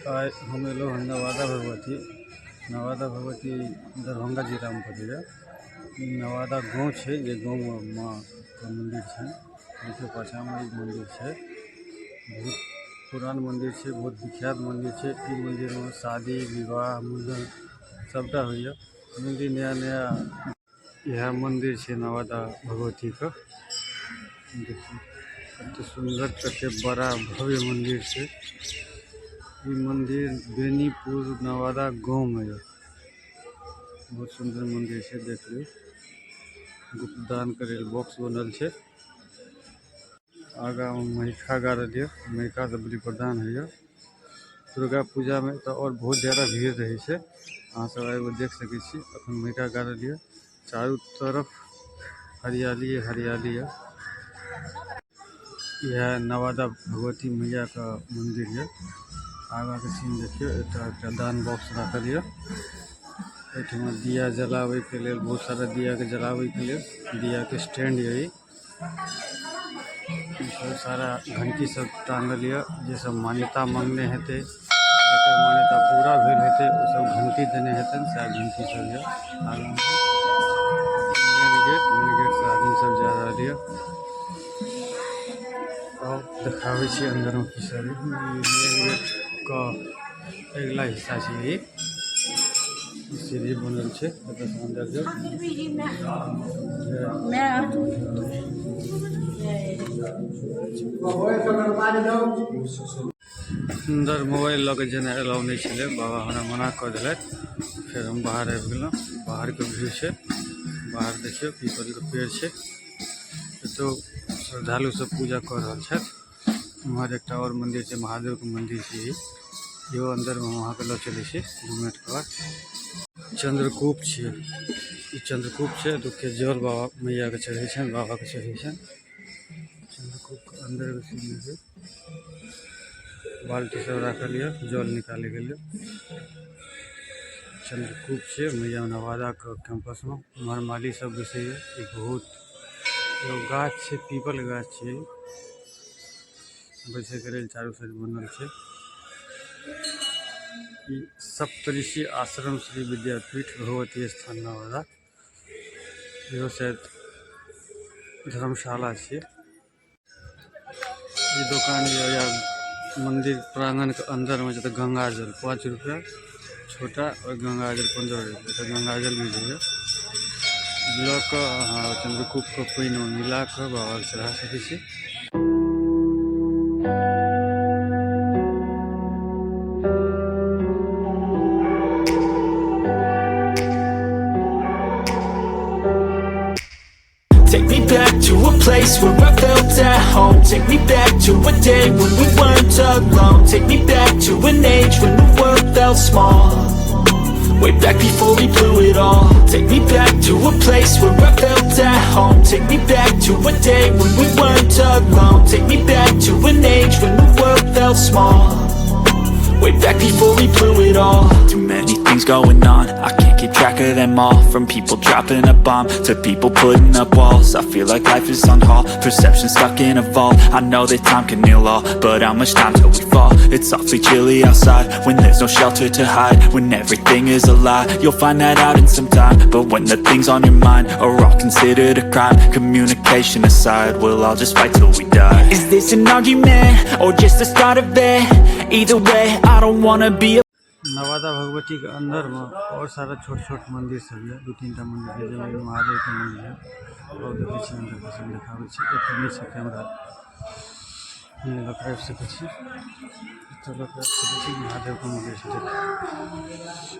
आइ हम एलहुँ हँ नवादा भगवती। नवादा भगवती दरभंगा जिलामे पड़ैए। ई नवादा गाँव छै जे गाँवमे माँके मन्दिर छनि। ओहिके पाछाँमे ई मन्दिर छै। बहुत पुरान मन्दिर छै, बहुत विख्यात मन्दिर छै। ई मन्दिरमे शादी विवाह मुण्डन सबटा होइए। मन्दिर नया नया इएह मन्दिर छै नवादा भगवतीके। देखियौ कते सुन्दर कते बड़ा भव्य मन्दिर छै। ई मन्दिर बेनीपुर नवादा गाँवमे यऽ। बहुत सुन्दर मन्दिर छै, देख लियौ। गुप्तदान करे ले बॉक्स बनल छै। आगा में महिखा गाड़ल ये, महिखा से बलि प्रदान होइए। दुर्गा पूजा में तऽ और बहुत ज्यादा भीड़ रहे छै। अहाँ सब आबि के देख सके छी। अखन महिखा गाड़ल ये, चारू तरफ हरियाली हरियाली ये। यह नवादा भगवती मैया का मंदिर ये। आगा के सीन देखियो, एतऽ एकटा दान बॉक्स राखल ये। एहिठमा दिया जलावे के लेल, बहुत सारा दिया के जलावे के लेल दिया के स्टैंड ये। बहुत सारा घंटी सब टांगल ये, जे सब मान्यता मांगने हेतै, जेकर मान्यता पूरा भेल हेतै, ओ सब घंटी देने हेतन, सएह घंटी सब ये। आगा में मेन गेट से आदमी सब जा रहल ये। और देखाबै छी अंदर में की सब ये। मेन गेट के अगिला हिस्सा छै ई। सीढ़ी बनल छै, एतऽ से अंदर जाउ। अंदर मोबाइल लऽ के जेनाइ अलाउ नहि छलै, बाबा हमरा मना कऽ देलथि। फेर हम बाहर आबि गेलहुँ। बाहरके व्यू छै, बाहर देखियौ पीपलके पेड़ छै। एतौ श्रद्धालु सब पूजा कऽ रहल छथि। उम्हर एकटा और मंदिर छै, महादेव के मंदिर छै ई। इहो अंदर में हम अहाँके लऽ चलै छी 2 मिनट के बाद। चंद्रकूप छै, ई चंद्रकूप छै। एतुके जल बाबा मैया के चढ़ै छनि, बाबा के चढ़ै छनि। चंद्रकूप के अंदर के सीन छै, बाल्टी सब राखल ये जल निकाले के लिए। चंद्रकूप छै मैया नवादा के कैंपस में। उम्हर माली सब बैसैया। ई बहुत एगो गाछ छै, पीपल गाछ छै, बैसे के लेल चारू साइड बनल छै। ई सप्तऋषि आश्रम श्री विद्यापीठ भगवती स्थान नवादा, इहो शायद धर्मशाला छै। ई दुकान ये या मंदिर प्रांगण के अंदर में जतऽ गंगा जल 5 रुपया छोटा और गंगा जल 15 रुपया। तऽ गंगा जल मिलैया लऽ कऽ अहाँ चंद्रकूप के पानि में मिला कऽ बाबा के चढ़ा सकै छी। Take me back to a place where I felt at home. Take me back to a day when we weren't alone. Take me back to an age when the world felt small. Way back before we blew it all. Take me back to a place where I felt at home. Take me back to a day when we weren't alone. Take me back to an age when the world felt small. Way back before we blew it all. Too many things going on, I can't keep track of them all. From people dropping a bomb to people putting up walls. I feel like life is on hold, perception stuck in a vault. I know that time can heal all, but how much time till we fall? It's awfully chilly outside when there's no shelter to hide. When everything is a lie, you'll find that out in some time. But when the things on your mind are all considered a crime, communication aside, we'll all just fight till we die. Is this an argument or just the start of it? Either way, I don't wanna be a Nawada Bhagwati के अंदर में और सारा छोट छोट मंदिर सब ये, 2-3 टा मंदिर है, जाहिमे महादेव के मंदिर है। और देखै छी अंदर के सब देखाबै छी। एतऽ नहि छै कैमरा, नहि लऽ कऽ आबि सकै छी। एतऽ लऽ कऽ आबि सकै छी। महादेव के मंदिर छै,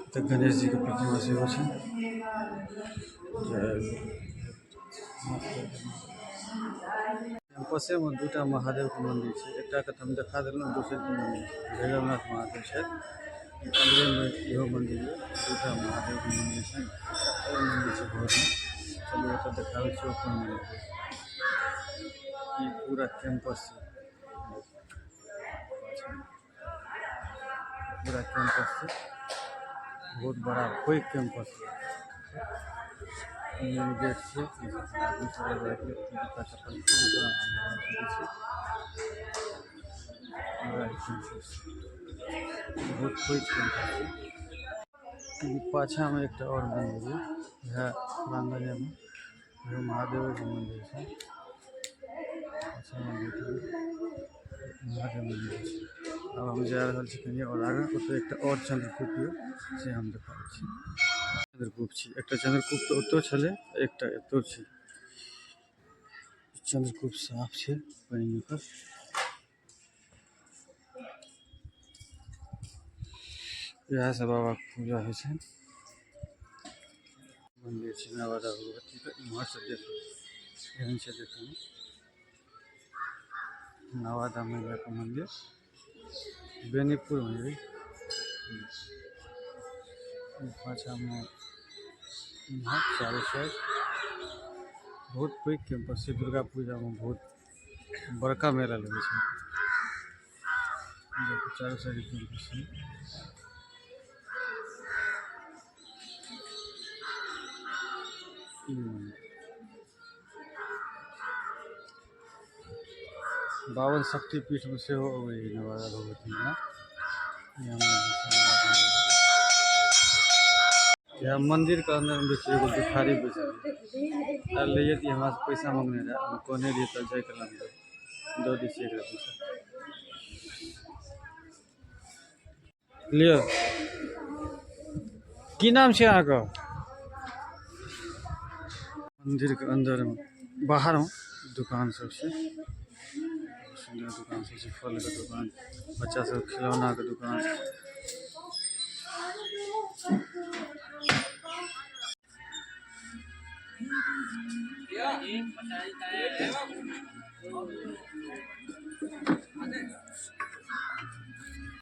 एतऽ गणेश जी के प्रतिमा सेहो छै। कैंपसे में 2टा महादेव के मंदिर छै, एकटा के तऽ हम देखा देलहुँ, दोसर के मंदिर छै भैरवनाथ महादेव छै। अंदरे में इहो मंदिर ये, 2टा महादेव के मंदिर छै, और मंदिर छै घर में। चलू ओतऽ देखाबै छी अपन मंदिर। ई पूरा कैंपस छै, पूरा कैंपस छै, बहुत बड़ा पैघ कैंपस छै। मेन गेट छै, आदमी सब आबि के जूता चप्पल खोलि कऽ अहाँ जा सकै छी। पूरा ई कैंपस छै। बहुत पैघ कैंपस छै। ई पाछा में एकटा और मंदिर ये, इएह प्रांगणे में इहो महादेवे के मंदिर छै। पाछा में देखियौ महादेव मंदिर छै। आब हम जा रहल छी कनि और आगाँ, ओतऽ एकटा और चंद्रकूप ये से हम देखाबै छी। चंद्रकूप छी, एकटा चंद्रकूप तऽ ओतौ छलै, एकटा एतौ छै। चंद्रकूप साफ छै पानि ओकर। इएह सब बाबा के पूजा होइ छै। मंदिर छै नवादा भगवती के, इम्हर से देखू एहन छै देखै में। नवादा मैया के मंदिर बेनीपुर में है। पाछा में इम्हर चारू साइड बहुत पैघ कैंपस छै। दुर्गा पूजा में बहुत बड़का मेला लगै छै। देखू चारू साइड कैंपस छै। ई मंदिर 52 शक्तिपीठ में सेहो अबै है नवादा भगवती मेला। इएह मंदिर छै नवादा में। इएह मंदिर के अंदर में देखियौ एगो भिखारी बैसल है। आ ले जैतियै हमरा से पैसा मांगने रहे, हम कहने रहियै तऽ जाइके लानबै, दऽ दै छियै एकरा पैसा। लिअ, की नाम छै अहाँके? मंदिर के अंदर में बाहर में दुकान सब छै, सुन्दर दुकान सब छै, फल के दुकान, बच्चा सब खिलौना के दुकान।